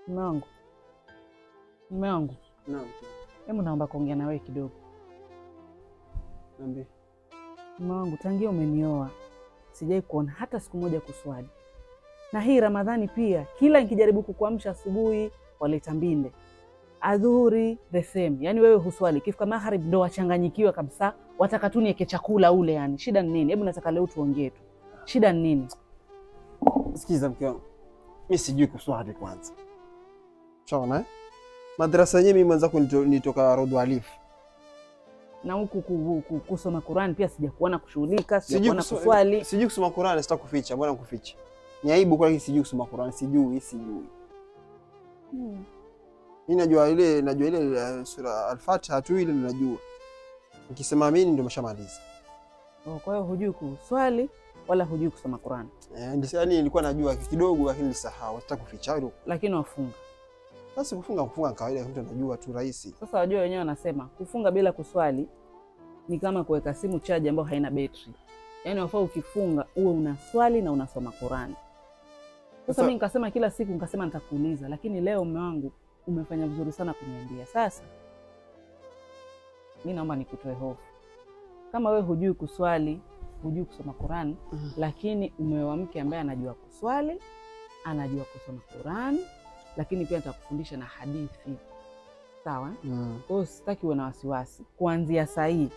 Mume wangu, mume wangu. Naam. Hebu naomba kuongea na wewe kidogo. Niambie. Mume wangu, tangia umenioa sijai kuona hata siku moja kuswali, na hii Ramadhani pia, kila nikijaribu kukuamsha asubuhi waleta mbinde, adhuhuri the same. Yani wewe huswali, ikifika magharib ndo wachanganyikiwa kabisa, wataka tu nieke chakula ule. Yani shida ni nini? Hebu nataka leo tuongee tu, shida ni nini? Sikiza mke wangu, mimi sijui kuswali kwanza. Shaona eh? Madrasa yenyewe mimi mwenzako nitoka Rodho Alif. Na huku kusoma Qur'an pia sijakuona kushughulika, Sijui sijakuona kuswali. Sijui kusoma Qur'an, sitaki kuficha, mbona kuficha? Ni aibu kwa sijui kusoma Qur'an, sijui, sijui. Mimi najua ile sura Al-Fatiha tu ile najua. Nikisema amini ndio meshamaliza. Oh, kwa hiyo hujui kuswali wala hujui kusoma Qur'an. Eh, ndio yani nilikuwa najua kidogo lakini nilisahau, sitaki kuficha hilo. Lakini wafunga. Sasa kufunga kawaida mtu anajua tu rahisi. Sasa wajua wenyewe wanasema kufunga bila kuswali ni kama kuweka simu chaji ambayo haina betri. Yaani wafaa ukifunga uwe unaswali na unasoma Qur'an. Sasa mimi nikasema kila siku nikasema nitakuuliza, lakini leo mume wangu umefanya vizuri sana kuniambia. Sasa mimi naomba nikutoe hofu. Kama we hujui kuswali, hujui kusoma Qur'an, lakini umeoa mke ambaye anajua kuswali, anajua kusoma Qur'an, lakini pia nitakufundisha na hadithi. Sawa? Mm. Kwa hiyo sitaki uwe na wasiwasi. Kuanzia saa hii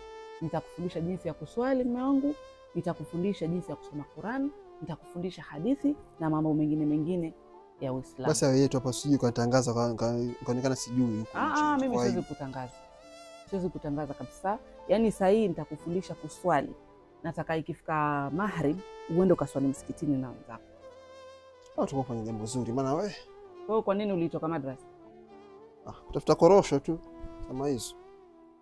nitakufundisha jinsi ya kuswali mume wangu, nitakufundisha jinsi ya kusoma Qur'an, nitakufundisha hadithi na mambo mengine mengine ya Uislamu. Basi hayo yetu hapa sijui katangaza kaonekana sijui huko. Ah, mimi Kwa siwezi hiyo kutangaza, siwezi kutangaza kabisa. Yaani saa hii nitakufundisha kuswali, nataka ikifika maghrib uende ukaswali msikitini na wenzako. Au tukafanya jambo zuri maana we Kwa hiyo kwa nini ulitoka madrasa? Ah, kutafuta korosho tu kama hizo.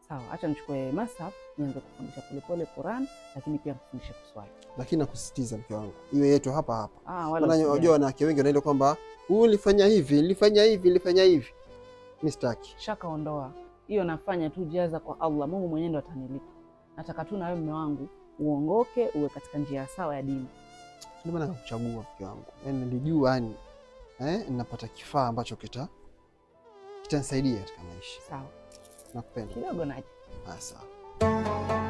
Sawa, acha nichukue mashaf nianze kufundisha polepole Qur'an, lakini pia kufundisha kuswali. Lakini nakusisitiza mke wangu, iwe yetu hapa hapa. Ah, wala Maana usijali. unajua wanawake wengi wanaenda kwamba huyu nilifanya hivi, nilifanya hivi, nilifanya hivi. Mimi sitaki. Shaka ondoa hiyo, nafanya tu jaza kwa Allah, Mungu mwenyewe ndo atanilipa. Nataka tu na wewe mume wangu uongoke, uwe katika njia sawa ya dini. Ndio maana nakuchagua mke wangu. Yaani nilijua yani napata kifaa ambacho kitanisaidia katika maisha. Sawa, Nakupenda. kidogo naje. Ah, sawa.